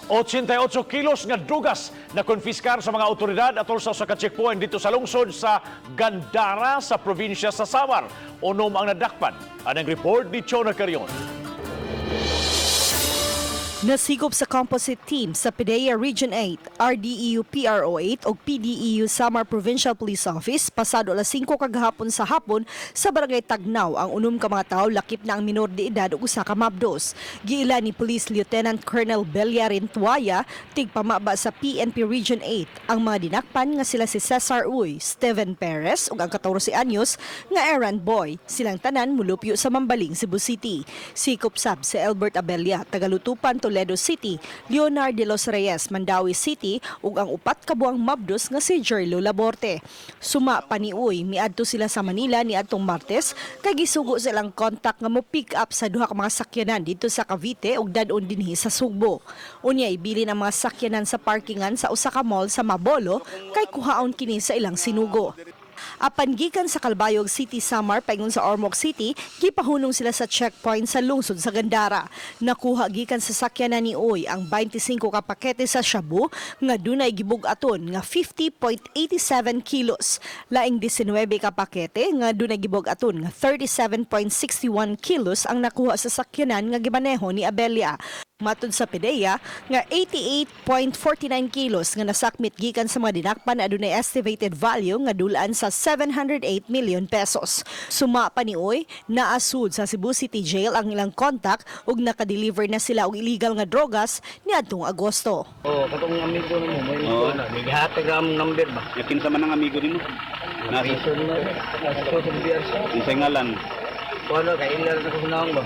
88 kilos nga drugas na konfiskar sa mga otoridad atol sa usa ka checkpoint didto sa lungsod sa Gandara sa probinsya sa Samar. 6 ang nadakpan. Anang report ni Chona Carion. Nasigop sa composite team sa PDEA Region 8, RDEU PRO 8 ug PDEU Samar Provincial Police Office pasado alas 5 kagahapon sa hapon sa Barangay Tagnaw ang 6 ka mga tawo, lakip na ang minor de edad ug usa ka mabdos. Giila ni Police Lieutenant Colonel Belia Rintuaya, tigpamaba sa PNP Region 8, ang mga dinakpan nga sila si Cesar Uy, Steven Perez ug ang 14 anyos nga errand boy. Silang tanan mulupyo sa Mambaling, Cebu City. Sikop sab si Albert Abella, taga-Lutupan, Toledo City, Leonard de los Reyes, Mandaue City ug ang 4 ka buwang mabdos nga si Jerlo Laborte. Suma pa ni Uy, miadto sila sa Manila niadtong Martes kay gisugo silang contact nga mo pick up sa duha ka mga sakyanan didto sa Cavite ug dad-on dinhi sa Sugbo. Unya ibilin ang mga sakyanan sa parkingan sa usa ka mall sa Mabolo kay kuhaon kini sa ilang sinugo. Apan gikan sa Calbayog City, Samar paingon sa Ormoc City, gipahunong sila sa checkpoint sa lungsod sa Gandara. Nakuha gikan sa sakyanan ni Uy ang 25 ka pakete sa shabu nga dunay gibug-aton nga 50.87 kilos. Laing 19 ka pakete nga dunay gibug-aton nga 37.61 kilos ang nakuha sa sakyanan nga gimaneho ni Abella. Matud sa PDEA nga 88.49 kilos nga nasakmit gikan sa mga dinakpan adunay estimated value nga dulaan sa 708 million pesos. Suma pa ni Uy, naasud sa Cebu City Jail ang ilang contact ug nakadeliver na sila og illegal nga drogas niadtong Agosto. Oh, katong amigo nimo mo yung na gihatag ra among number ba. Ya, kinsa man ang amigo nimo? Nasa Nasa na nasa sa BRC. Unsay ngalan? Kuno kay ilar na ko ba.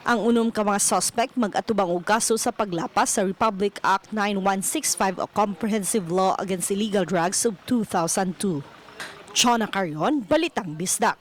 Ang 6 ka mga suspect mag-atubang og kaso sa paglapas sa Republic Act 9165 o Comprehensive Law Against Illegal Drugs of 2002. Chona Carion, Balitang Bisdak.